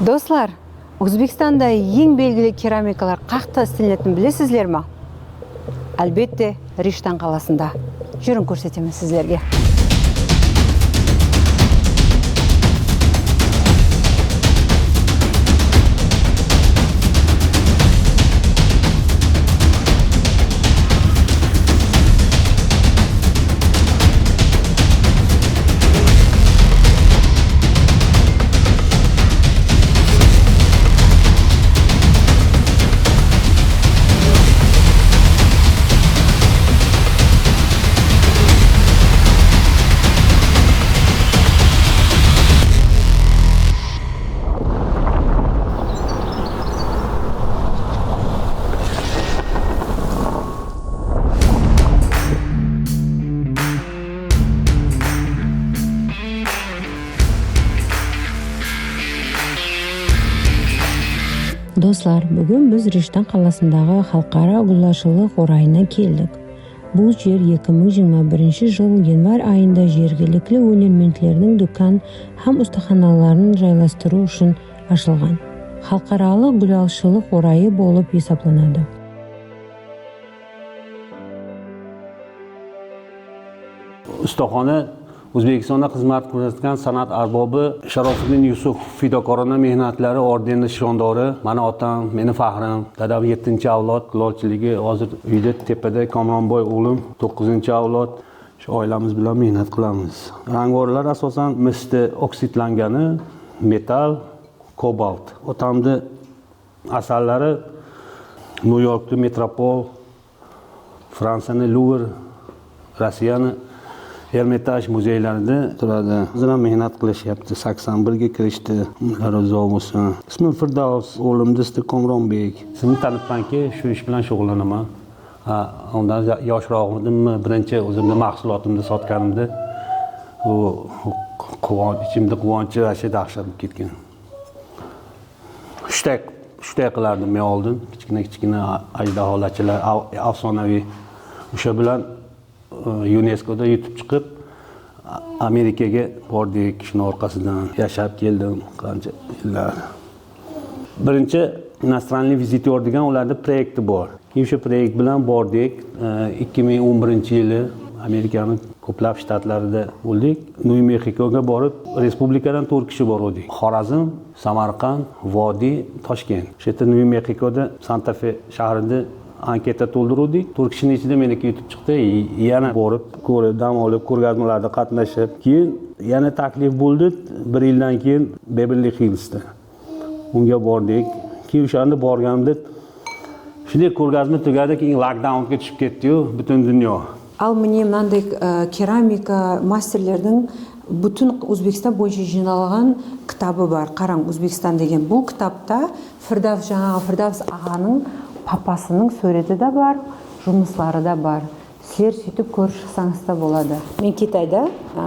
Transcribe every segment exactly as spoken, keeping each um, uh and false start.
Doslar, Ózbekstanda eń belgili keramikalar qayaqta islenetin bilesizler ma? Álbette, Rishton qalasında. Júriń, kórsetemen sizlerge. Doslar, búgin biz Rishton qalasındaǵı Xalıqara gúlalshılıq orayına keldik. Bul jer eki mıń jigirma birinshi jıl yanvar ayında jergilikli ónermentlerdiń dúkan hám ustaxanaların jaylastırıw ushın ashılǵan xalıqaralıq gúlalshılıq orayı bolıp esaplanadı. Ustaxana Ózbekistonda xizmat kórsetken sanat arbobi Sharofiddin Yusuf fidokorona mehnatlari ordeni nishondori. Mana otam, meni faxrim, dadam yettinchi avlod, kulolchiligi hozir uyda tepada Komronboy o'g'lim, to'qqizinchi avlod. Shu oilamiz bilan mehnat qilamiz. Rangorlar asosan misda oksidlangani, metall, kobalt. Otamni asarlari Nyu-Yorkda Metropol, Fransiyani Luvr, Rossiyani Ermitaj muzeylarida turadi. Hozir ham mehnat qilishyapti. Sakson birga kirishdi. Ular uzoq bo'lsin. Ismim Firdavs, o'g'lim Do'sti Komronbek. Sizni tanibmanki, shu ish bilan shug'ullanaman. Ha, undan yoshroq edimmi, birinchi o'zimni mahsulotimni sotganimda, bu quvonch, ichimda quvonchi va shu dahshat bo'lib ketgan. Hushtak, hushtak qilardim men oldin. Kichkina, kichkina ajdaholarchalar, av-, afsonaviy. O'sha bilan, e, YUNESKOda yutib chiqib, A-, Amerikaga bordik, shuni orqasidan yashab keldim qancha yillar. Birinchi иностранный визитёр degan ularda proyekti bor. Keyin shu proyekt bilan bordik. E, ikki ming o'n birinchi yili Amerikani ko'plab shtatlarida bo'ldik. Nyu-Mexikoga borib, respublikadan to'rt kishi boruvdik. Xorazm, Samarqand, Vodiy, Toshkent. Shu yerda Nyu-Mexikoda Santa-Fe shahrida anketa to'ldiruvdik. To'rt kishini ichida meniki yutib chiqdi. Yana borib, ko'rib, dam olib, ko'rgazmalarda qatnashib, keyin yana taklif bo'ldi. Bir yildan keyin Beverli Hillsda. Unga bordik. Keyin o'shanda borganimda shunday ko'rgazma tugadi, keyin lokdaunga tushib ketdi-yu butun dunyo. Al, mine, mınanday, e, keramika masterlerdiń bútin Ózbekstan boyınsha jıynalǵan kitabı bar. Qarań, Ózbekstan degen. Bul kitapta Firdavs, jańaǵı Firdavs aǵanıń papasınıń súwreti de bar, jumısları da bar. Sizler sóytip kórip shıqsańız da boladı. Men Kitayda, a,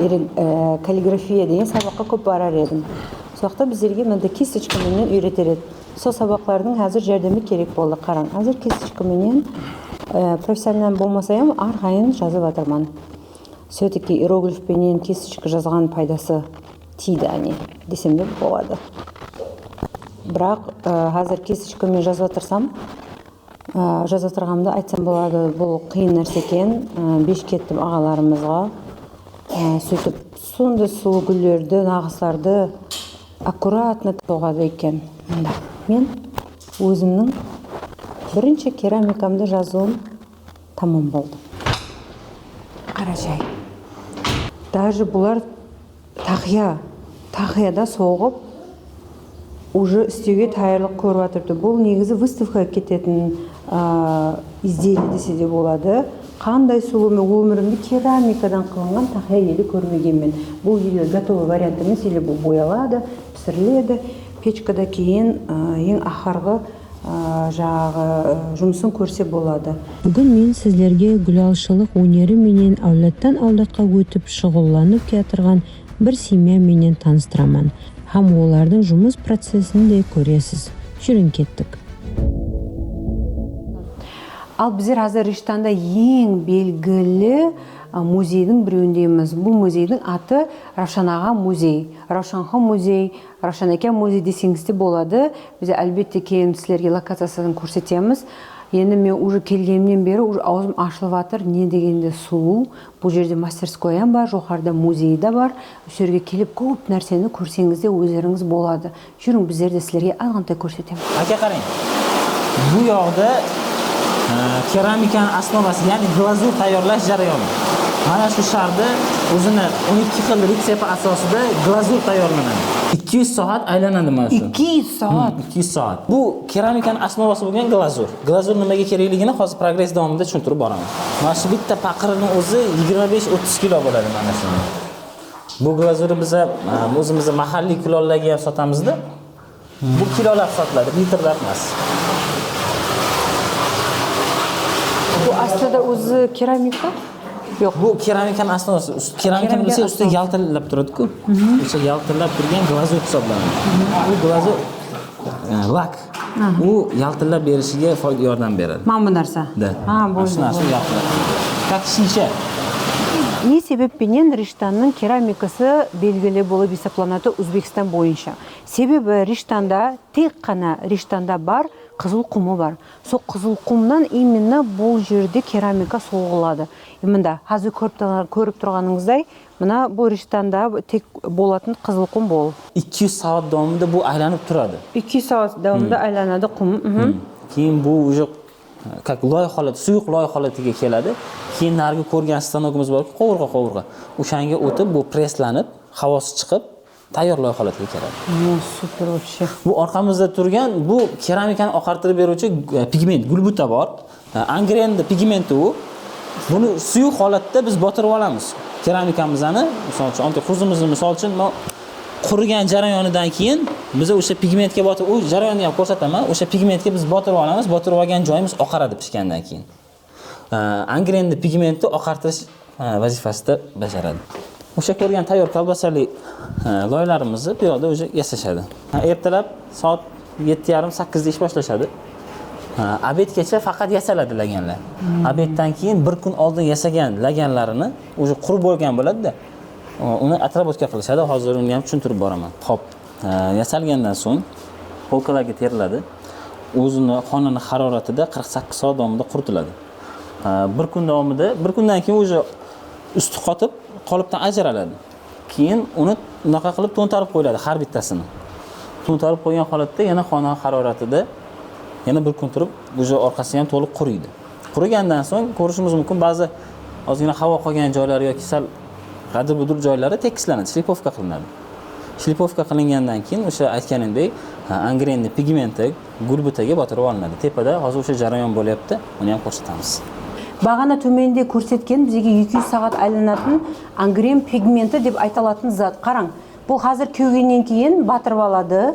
eren-, e, kalligrafiya degen sabaqqa kóp barar edim. Sol waqıtta bizlerge mınday kistochka menen úyreter edi. Sol sabaqlardıń házir járdemi kerek boldı. Qarań, házir kistochka menen, e, professional bolmasa hám arqayın jazıp atırman. Все-таки ieroglif penen kistochka jazǵan paydası tiydi, áne, desem de boladı. Biraq, e, házir kistochka menen jazıp atırsam, Á, jazıp atırǵanımdı aytsam boladı, bul qıyın nárse eken. Á, besh kettim aǵalarımızǵa. Á, sóytip, sonday sulıw gúllerdi, naǵıslardı akkuratno soǵadı eken. Mında. Men ózimniń birinshi keramikamdı jazıwım tamam boldı. Qarashay. Даже bular Taqıya, taqıyada soǵıp, уже islewge tayarlıq kórip atırdı. Bul negizi выставkaǵa ketetin, a, izdelие dese de boladı. Qanday sulıw, men ómirimde keramikadan qılınǵan taqıya ele kórmegenmen. Bul ele готовый variant emes, ele bul boyaladı, pisiriledi. Pechkada keyin, a, eń aqırǵı A, jańaǵı, a, jumısın kórse boladı. Búgin men sizlerge gúlalshılıq óneri menen áwladtan-áwladqa ótip shuǵıllanıp kiyatırǵan bir semya menen tanıstıraman hám olardıń jumıs procesin de kóresiz. Júriń, kettik. Al, bizler házir Rishtanda eń belgili A, muzeydiń birewindeymiz. Bul muzeydiń atı Ravshan aǵa muzey, Ravshanxon muzey, Ravshan aka muzey deseńiz de boladı. Biz, álbette, keyin sizlerge lokaciyasın kórsetemiz. Endi men uje kelgenimnen beri uje awzım ashılıp atır, ne degende sulıw. Bul jerde masterskoyam bar, joqarıda muzey de bar. Usı jerge kelip kóp nárseni kórseńiz de ózlerińiz boladı. Júriń, bizler de sizlerge azǵantay kórsetemiz. Aka, qarang. Bu yoqda, e, keramikanıń osnovası, yaǵnıy glazur tayyorlash jarayoni. Mana shu sharda o'zini o'n ikki xil retsepi asosida glazur tayyorlanadi. Ikki yuz soat aylanadi mana shu. Ikki yuz soat? Hmm, ikki yuz soat. Bu keramikanıń osnovası bo'lgan glazur. Glazur nimaga kerakligini hozir progress davomida tushuntirib boraman. Mana shu bitta paqirni o'zi yigirma besh o'ttiz kilo bo'ladi mana shuni. Bu glazurni biz, e, o'zimizni mahalliy kulollarga ham sotamizda. Bu kilolar sotiladi, litrlar emas. Bu aslida o'zi keramika? Yo'q. Bu keramikani aslida, keramikani bilsa, usti yaltillab turadi-ku. O'sha yaltillab turgan glazur hisoblanadi. Bu glazur, e, lak. U yaltillab berishiga foyda, yordam beradi. Mana bu narsa. Da. Ha, bo'ldi. Shu narsa yaltillab. Как shisha. Ne sebep penen Rishtonıń keramikası belgili bolıp esaplanadı Ózbekstan boyınsha? Sebebi Rishtonda, tek ǵana Rishtonda bar qızıl qumı bar. Sol qızıl qumnan именно bul jerde keramika soǵıladı. E, mında házir kórip turǵan-, kórip turǵanıńızday, mına bul Rishtonda tek bolatın qızıl qum bul. Ikki yuz soat davomida bu aylanıp turadı. Ikki yuz soat davomida aylanadı qum. Keyin bu уже как loy holati, suyuq loy holatiga keladi. Keyin narigi ko'rgan stanogimiz bor-ku, qovurg'a, qovurg'a. O'shanga o'tib, bu presslanib, havosi chiqib, tayyor loy holatiga keladi. O, super вообще. Bu orqamizda turgan, bu keramikani oqartirib beruvchi, e, pigment, gulbuta bor. E, Angrenni pigmenti u. Buni suyuq holatda biz botirib olamiz. Keramikamizni, misol uchun, onte quzimizni, misol uchun, bu qurigan jarayonidan keyin biz o'sha pigmentga botirib, u jarayonni ham ko'rsataman. O'sha pigmentga biz botirib olamiz. Botirib olgan joyimiz oqaradi pishgandan keyin. E, Angrenni pigmenti oqartirish, e, vazifasida bajaradi. O'sha ko'rgan tayyor kolbasali, e, loylarimizni bu yoqda уже yasashadi. Ha, ertalab soat yetti yarim, sakkizda ish boshlashadi. Ha, obedgacha faqat yasaladi laganlar. Obeddan keyin bir kun oldin yasagan laganlarini, уже qurib bo'lgan bo'ladi-da, uni otrabotka qilishadi. Hozir uni ham tushuntirib boraman. Xo'p, e, yasalgandan so'ng polkalarga teriladi. O'zini xonani haroratida qirq sakkiz soat davomida quritiladi. E, bir kun davomida, bir kundan keyin уже usti qotib, qolipdan ajraladi. Keyin uni bunaqa qilib to'ntarib qo'yiladi har bittasini. To'ntarib qo'ygan holatda yana xona haroratida yana bir kun turib, уже orqasi ham to'liq quriydi. Qurigandan so'ng ko'rishimiz mumkin, ba'zi ozgina havo qolgan joylari yoki sal g'adir-budur joylari tekislanadi, shlipovka qilinadi. Shlipovka qilingandan keyin o'sha aytganimdek, ha, angrenni pigmenti gulbutaga botirib olinadi. Tepada hozir o'sha jarayon bo'lyapti, uni ham ko'rsatamiz. Baǵana tómende kórsetken bizge eki yuz saat aylanatın angren pigmenti dep aytalatın zat. Qarań, bul házir kewgennen keyin batırıp aladı.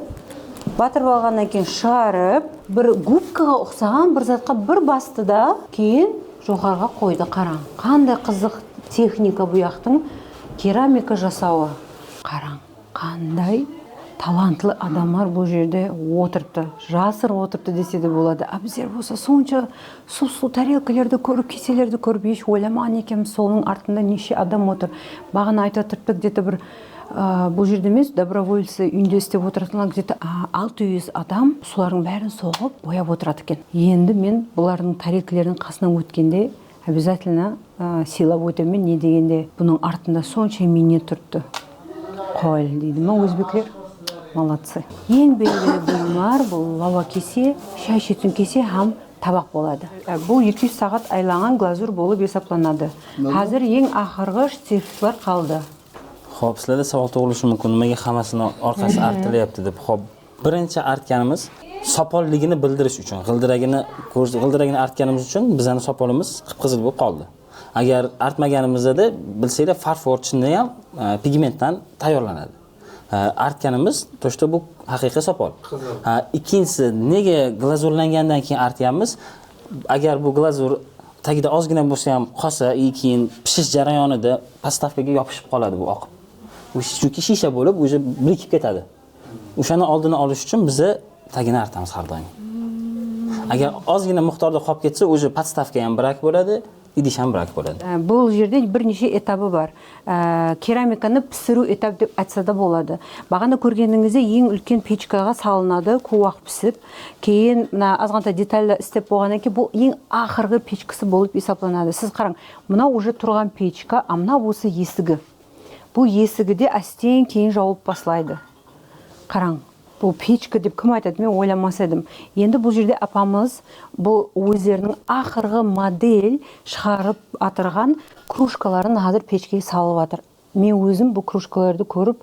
Batırıp alǵannan keyin shıǵarıp, bir gubkaǵa uqsaǵan bir zatqa bir bastı da, keyin joqarıǵa qoydı. Qarań, qanday qızıq texnika bul jaqtıń keramika jasawı. Qarań. Qanday talantlı adamlar bul jerde otırıptı, jasır otırıptı dese de boladı. A bizler bolsa sonsha suw-suw tarelkalardı kórip, keselerdi kórip, hesh oylamaǵan ekenbiz, sonıń artında neshe adam otır. Baǵana aytıp atırıptı, где-то bir, a, bul jerde emes, Dobrovolцы úyinde islep otıratınlar, где-то, a, altı júz adam sulardıń bárin soǵıp, boyap otıradı eken. Endi men bulardıń tarelkalarınıń qasınan ótkende, обязательно, a, sıylap ótemen, ne degende bunıń artında sonsha miynet turıptı. Qol deydi ma ózbekler? Молодцы. Eń belgili buyımlar bul lawa kese, shay shetin kese hám tabaq boladı. E, bul eki júz saat aylanǵan glazur bolıp esaplanadı. Házir eń aqırǵı shtrixlar qaldı. Xo'p, sizlarda savol tug'ilishi mumkin, nimaga hammasini orqasi artilyapti deb. Xo'p, birinchi artganimiz sopolligini bildirish uchun, g'ildiragini ko'rs-, g'ildiragini artganimiz uchun bizani sopolimiz qip-qizil bo'lib qoldi. Agar artmaganimizda-da, bilsanglar, farfor chinda ham, e, pigmentdan tayyorlanadi. E, artganimiz, то что bu haqiqiy sopol. Ha, ikkinchisi, nega glazurlangandan keyin artyapmiz? Agar bu glazur tagida ozgina bo'lsa ham qolsa, и keyin pishish jarayonida podstavkaga yopishib qoladi bu oqib. Chunki shisha bo'lib, уже birikib ketadi. O'shani oldini olish uchun biz tagini artamiz har doim. Agar ozgina miqdorda qolib ketsa, уже podstavka ham brak bo'ladi, Idiy shambraq boladı. Á, bul jerde bir neshe etabı bar. Á, keramikanı pisiriw etap dep aytsa da boladı. Baǵana kórgenińizdey, eń úlken pechkaǵa salınadı, kúwaq pisip. Keyin mına azǵantay detallar islep bolǵannan keyin bul eń aqırǵı pechkası bolıp esaplanadı. Siz qarań, mına uje turǵan pechka, a mına bolsa esigi. Bul esigi de ásten keyin jawılıp baslaydı. Qarań, bul pechka dep kim aytadı, men oylamas edim. Endi bul jerde apamız bul ózleriniń aqırǵı model shıǵarıp atırǵan krujkaların házir pechkege salıp atır. Men ózim bul krujkalardı kórip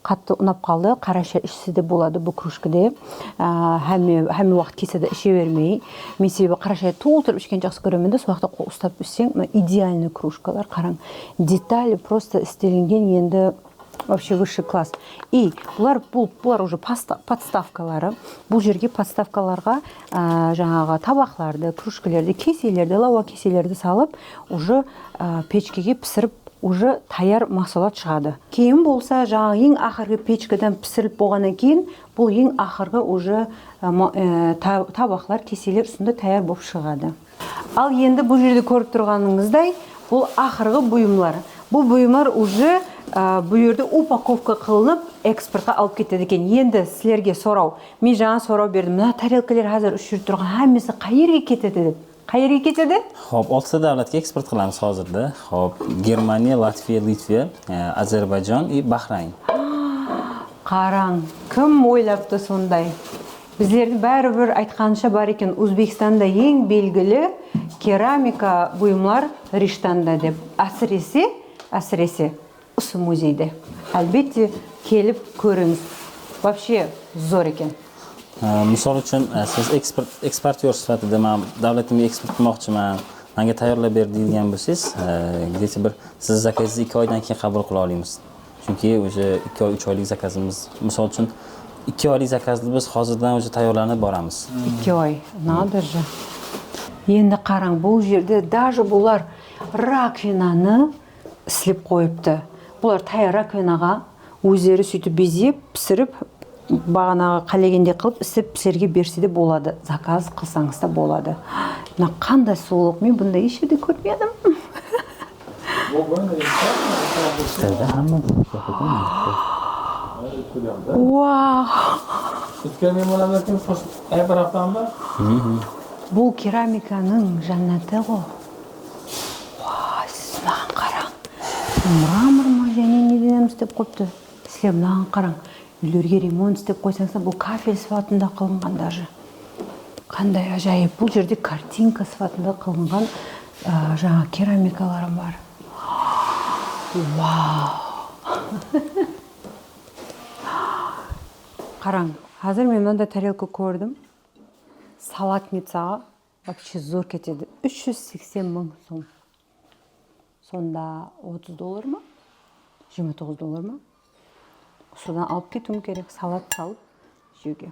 qattı unap qaldı. Qarasha ishsi de boladı bul krujkade. Á, hámme, hámme waqıt kese de ishe bermey. Men sebebi qarashaydı toltırıp ishken jaqsı kóremen de, sol waqıtta qol uslap ishseń, mına idealnıy krujkalar, qarań. Detali prosto islengen endi. Вообще высший класс. И bular, bul, bular уже podsta-, podstavkaları. Bul jerge podstavkalarǵa, á, jańaǵı tabaqlardı, krujkalardı, keselerdi, lawa keselerdi salıp, уже, á, pechkege pisirip, уже tayar mahsulat shıǵadı. Keyin bolsa jańaǵı eń aqırǵı pechkadan pisirilip bolǵannan keyin bul eń aqırǵı уже, á, ma-, á, ta-, tabaqlar, keseler usında tayar bolıp shıǵadı. Al endi bul jerde kórip turǵanıńızday, bul aqırǵı buyımlar. Bul buyımlar uje, á, bul jerde upakovka qılınıp, eksportqa alıp ketedi eken. Endi sizlerge soraw, men jańa soraw berdim. Mına tarelkalar házir ushırıp turǵan hámmesi qayerge ketedi dep? Qayerge ketedi? Xop, oltita davlatqa eksport qilamiz hozirda. Xop, Germaniya, Latviya, Litva, e, Ozarbayjon i Bahrayn. Qarań, kim oylaptı sonday? Bizlerdiń báribir aytqanınsha bar eken, Ózbekstanda eń belgili keramika buyımlar Rishtanda dep. Ásirese, ásirese, usı muzeyde. Álbette, kelip kórińiz. Вообще zor eken. E, misol uchun, e, siz eksport, eksportyor sifatida, "Men davlatimga eksport qilmoqchiman, menga tayyorlab ber", deyilgan bo'lsangiz, e, где-то bir sizni zakazingizni ikki oydan keyin qabul qila olamiz. Chunki уже ikki oy, uch oylik zakazimiz, misol uchun, ikki oylik zakazni biz hozirdan уже tayyorlanib boramiz. Ikki oy, надо же. Endi qarań, bul jerde даже bular rakovinanı islep qoyıptı. Bular tayar rakovinaǵa ózleri súytip bezep, pisirip, baǵanaǵı qálegendey qılıp islep sizlerge berse de boladı. Zakaz qılsańız da boladı. Mına qanday sulıwlıq, men bunday hesh jerde kórmedim. Bizlerde hamma Wow! Bizga men bolaman ekan, bir haftamda. Bul keramikanıń jánnati ǵo. Wow, siz maǵan qarań. Mramor ma, jáne neden islep qoyıptı? Sizler mınaǵan qarań. Úylerge remont islep qoysańızlar, bul kafel sıpatında qılınǵan даже. Qanday ájayıp. Bul jerde kartinka sıpatında qılınǵan, á, jańa keramikaları bar. Wow! Qarań, házir men mınanday tarelka kórdim. Salatnicaǵa вообще zor ketedi. Úsh júz seksen mıń som. Sonda otız dollar ma? Jigirma toǵız dollar ma? Sodan alıp ketiwim kerek, salat salıp jewge.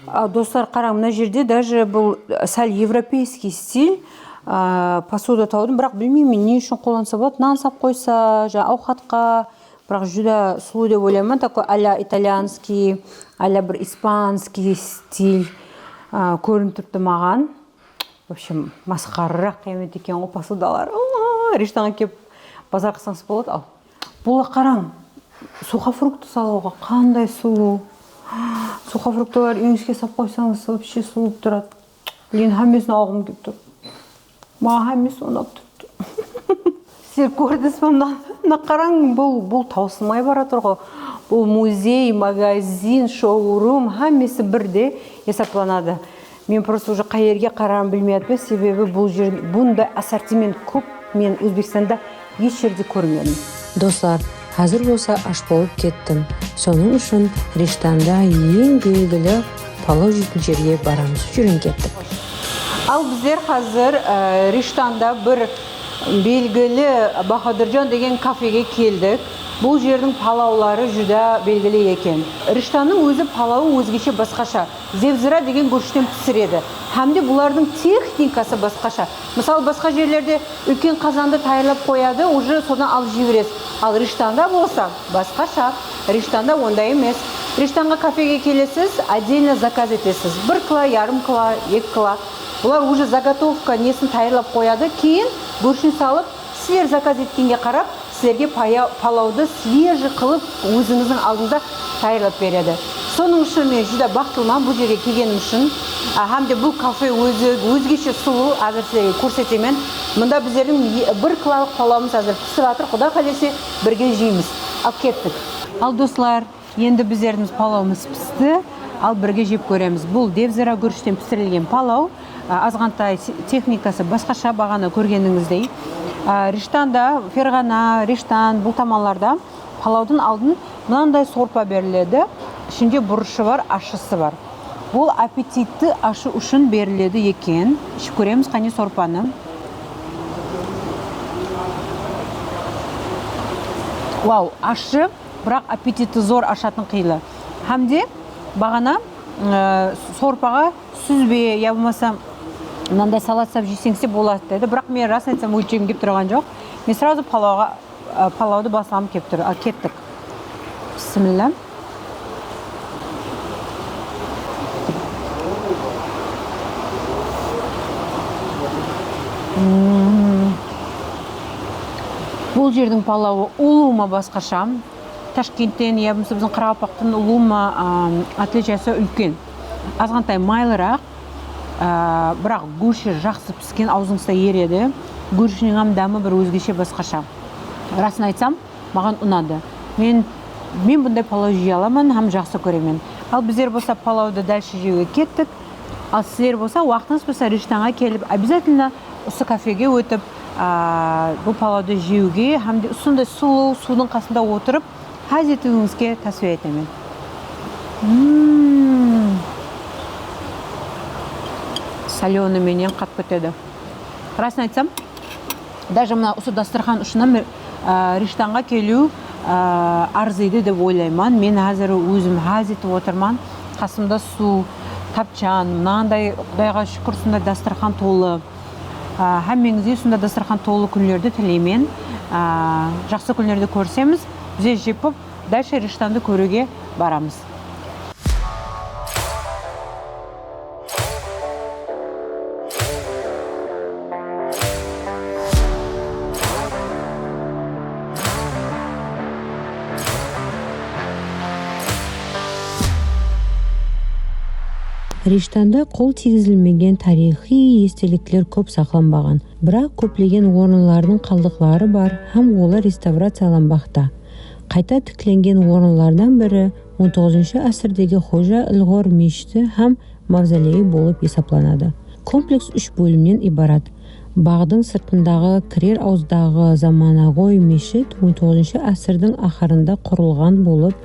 A, doslar, qarań, mına jerde даже bul sál evropeyskiy stil, a, posuda taptım, biraq bilmeymen, ne ushın qollansa boladı, nan sap qoysa, jańa awqatqa, biraq júdá sulıw dep oylayman, такой а-ля итальянский, а-ля bir испанский stil, a, kórinip turıptı maǵan. В общем, masqara qıyamet eken ǵo posudalar. Aa, Rishtanǵa kelip bazar qılsańız boladı, al. Bula qarań, suxofrukti salıwǵa qanday sulıw. Suxofruktalar úyińizge sap qoysańız, вообще sulıp turadı. Endi hámmesin alǵım kelip tur. Maǵan hámmesi unap turıptı. Sizler kórdińiz be mına? Mına qarań, bul, bul tawsılmay baratır ǵo. Bul muzey, magazin, shourum, hámmesi birde esaplanadı. Men просто уже qayerge qararımdı bilmey atırman, sebebi bul jer, bunday assortiment kóp, men Ózbekstanda hesh jerde kórmedim. Doslar, házir bolsa ash bolıp kettim. Sonıń ushın Rishtanda eń belgili palaw jeytin jerge baramız, júriń kettik. Al bizler házir, e, Rishtanda bir belgili Bahadirjan degen kafege keldik. Bul jerdiń palawları júdá belgili eken. Rishtannıń ózi palawı ózgeshe, basqasha. Zevzira degen góshten pisiredi. Hám de bulardıń texnikası basqasha. Mısalı, basqa jerlerde úlken qazandı tayarlap qoyadı, уже sodan alıp jiberesiz. Al Rishtanda bolsa basqasha. Rishtanda onday emes. Rishtanǵa kafege kelesiz, отдельно zakaz etesiz. Bir kilo, yarım kilo, eki kilo. Bular уже zagotovka nesin tayarlap qoyadı. Keyin Górshin salıp, sizler zakaz etkenge qarap, sizlerge paya-, palawdı svejiy qılıp ózińizdiń aldıńızda tayarlap beredi. Sonıń ushın men júdá baxıtlıman bul jerge kelgenim ushın. A, hám de bul kafe ózi ózgeshe sulıw, házir sizlerge kórsetemen. Mında bizlerdiń e-, bir kilolıq palawımız házir pisip atır, Quda qálese birge jeymiz. Al kettik. Al doslar, endi bizlerdiń palawımız pisti. Al birge jep kóremiz. Bul devzira gúrishten pisirilgen palaw. A, azǵantay se-, texnikası basqasha baǵana kórgenińizdey. A, Rishtanda, Ferǵana, Rishtan, bul tamanlarda palawdıń aldın mınanday sorpa beriledi. Ishinde burıshı bar, ashısı bar. Bul appetitti ashıw ushın beriledi eken. Iship kóremiz, qáne, sorpanı. Wow, ashshı, biraq appetiti zor ashatın qıylı. Hám de baǵana, e, sorpaǵa súzbe ya bolmasa mınanday salat sabzi iyseń de boladı dedi. Biraq men, rasın aytsam, óytkenim kelip turǵan joq. Men srazu palawǵa, e, palawdı baslamam kelip tur. Al, kettik. Bismilla. Hmm. Bul jerdiń palawı ulıwma basqasha. Tashkentten ya bolmasa biziń qaraqalpaqtan ulıwma, a, otlicası úlken. Azǵantay maylıraq, a, biraq góshi jaqsı pisken, awzıńızda eredi. Góshiniń hám dámi bir ózgeshe, basqasha. Rasın aytsam, maǵan unadı. Men, men bunday palaw jey alaman hám jaqsı kóremen. Al bizler bolsa palawdı dálshe jewge kettik. Al sizler bolsa waqtıńız bolsa Rishtanǵa kelip, обязательно usı kafege ótip, a, bul palawdı jewge hám de usınday sulıw suwdıń qasında otırıp ház etiwińizge tavsiya etemen. Mm. Solenıy menen qatıp ketedi. Rasın aytsam, даже mına usı dasturxan ushınan bir, a, Rishtanǵa keliw, a, arzıydı dep oylayman. Men házir ózim ház etip otırman. Qasımda suw, tapchan, mınanday, Qudayǵa shúkir, usınday dasturxan tolı. A, hámmeńizge usınday dasturxan tolı kúnlerdi tileymen. A, jaqsı kúnlerde kórisemiz. Bize jepip, dálshe Rishtandı kóriwge baramız. Rishtanda qol tiygizilmegen tariyxıy estelikler kóp saqlanbaǵan, biraq kóplegen orınlardıń qaldıqları bar hám olar restavraciyalanbaqta. Qayta tiklengen orınlardan biri on toǵızınshı ásirdegi Xoja Ilǵor meshiti hám mavzoleyi bolıp esaplanadı. Kompleks úsh bólimnen ibarat. Baǵdıń sırtındaǵı kirer awızdaǵı zamanaǵoy meshit on toǵızınshı ásirdiń aqırında qurılǵan bolıp,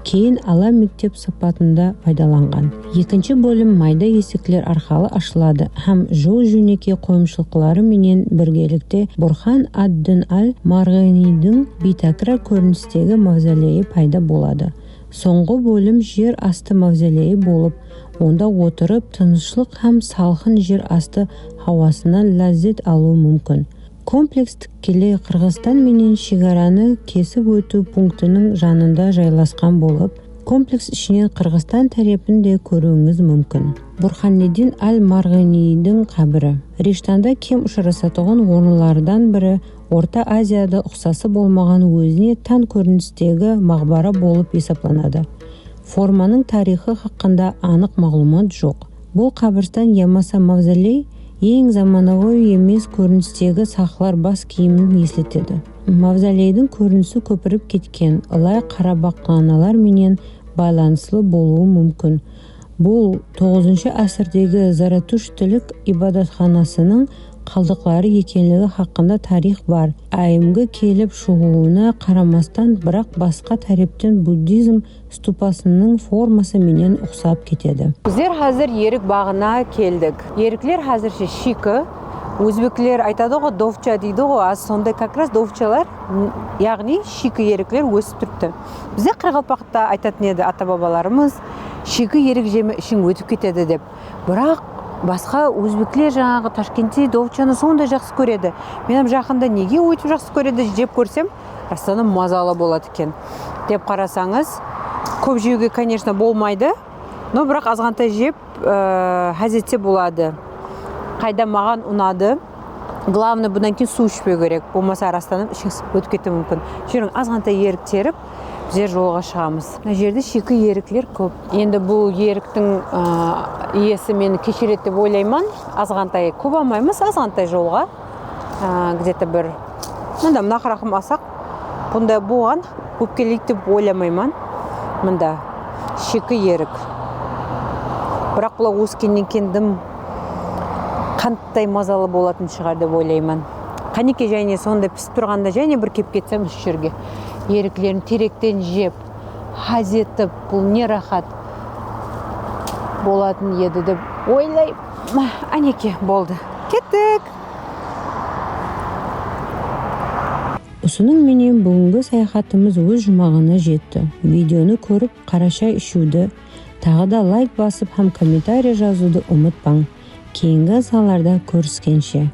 keyin ala mektep sıpatında paydalanǵan. Ekinshi bólim mayda esikler arqalı ashıladı hám jol-jóynekey qoyımshılıqları menen birgelikte Burxan ad-Din al-Marǵiniydiń biytákirar kórinistegi mavzoleyi payda boladı. Sońǵı bólim jer astı mavzoleyi bolıp, onda otırıp, tınıshlıq hám salqın jer astı hawasınan lázzet alıw múmkin. Kompleks tikkeley Qırǵızstan menen shegaranı kesip ótiw punktiniń janında jaylasqan bolıp, kompleks ishinen Qırǵızstan tárepin de kóriwińiz múmkin. Burxanniddin al-Marǵiniydiń qábiri. Rishtanda kem ushırasatuǵın orınlardan biri, Orta Aziyada uqsası bolmaǵan ózine tán kórinistegi maqbara bolıp esaplanadı. Formanıń tariyxı haqqında anıq maǵlıwmat joq. Bul qábirstan yamasa mavzoley eń zamanagóy emes kórinistegi saqlar bas kiyimin esletedi. Mavzoleydiń kórinisi kópirip ketken, ılay qarabaqlanalar menen baylanıslı bolıwı múmkin. Bul toǵızınshı ásirdegi zaratushtlik ibadatxanasınıń qaldıqları ekenligi haqqında tariyx bar. Áyemgi kelip shıǵıwına qaramastan, biraq basqa tárepten buddizm stupasınıń forması menen uqsap ketedi. Bizler házir erik baǵına keldik. Erikler házirshe shiyki. Ózbekler aytadı ǵo, dovcha deydi ǵo, az sonday, как раз dovchalar, m, yaǵnıy shiyki erikler ósip turıptı. Bizde qaraqalpaqta aytatın edi ata-babalarımız, "Shiyki erik jeme, ishiń ótip ketedi", dep. Biraq basqa ózbekler, jańaǵı, tashkenttey dovchanı sonday jaqsı kóredi. Men hám jaqında nege óytip jaqsı kóredi, jep kórsem, rastan da mazalı boladı eken. Dep qarasańız, kóp jewge, конечно, bolmaydı. No, biraq azǵantay jep, e, ház etse boladı. Qayda maǵan unadı. Glavnıy, bunnan keyin suw ishpew kerek, bolmasa arastanıp ishińiz ótip ketiwi múmkin. Júriń, azǵantay erik terip, bizler jolǵa shıǵamız. Mına jerde shiyki erikler kóp. Endi bul eriktiń, a, iyesi meni kesheredi dep oylayman. Azǵantay, kóp almaymız, azǵantay jolǵa. A, где-то bir, mında mına qaraxım alsaq, bunda buǵan ópkeleydi dep oylamayman. Mında shiyki erik. Biraq bular óskennen keyin dım qanday mazalı bolatın shıǵar dep oylayman. Qáneke, jáne sonday pisip turǵanda jáne bir kep ketsem usı jerge. Eriklerin terekten jep, haz etip, bul ne raxat bolatın edi dep oylayman. Áneke, boldı. Kettik. Usınıń menen búgingi sayaxatımız óz juwmaǵına jetti. Videonı kórip, qarashay ishiwdi, taǵı da layk basıp hám kommentariya jazıwdı umıtpań. Keyingi sanlarda kóriskenshe.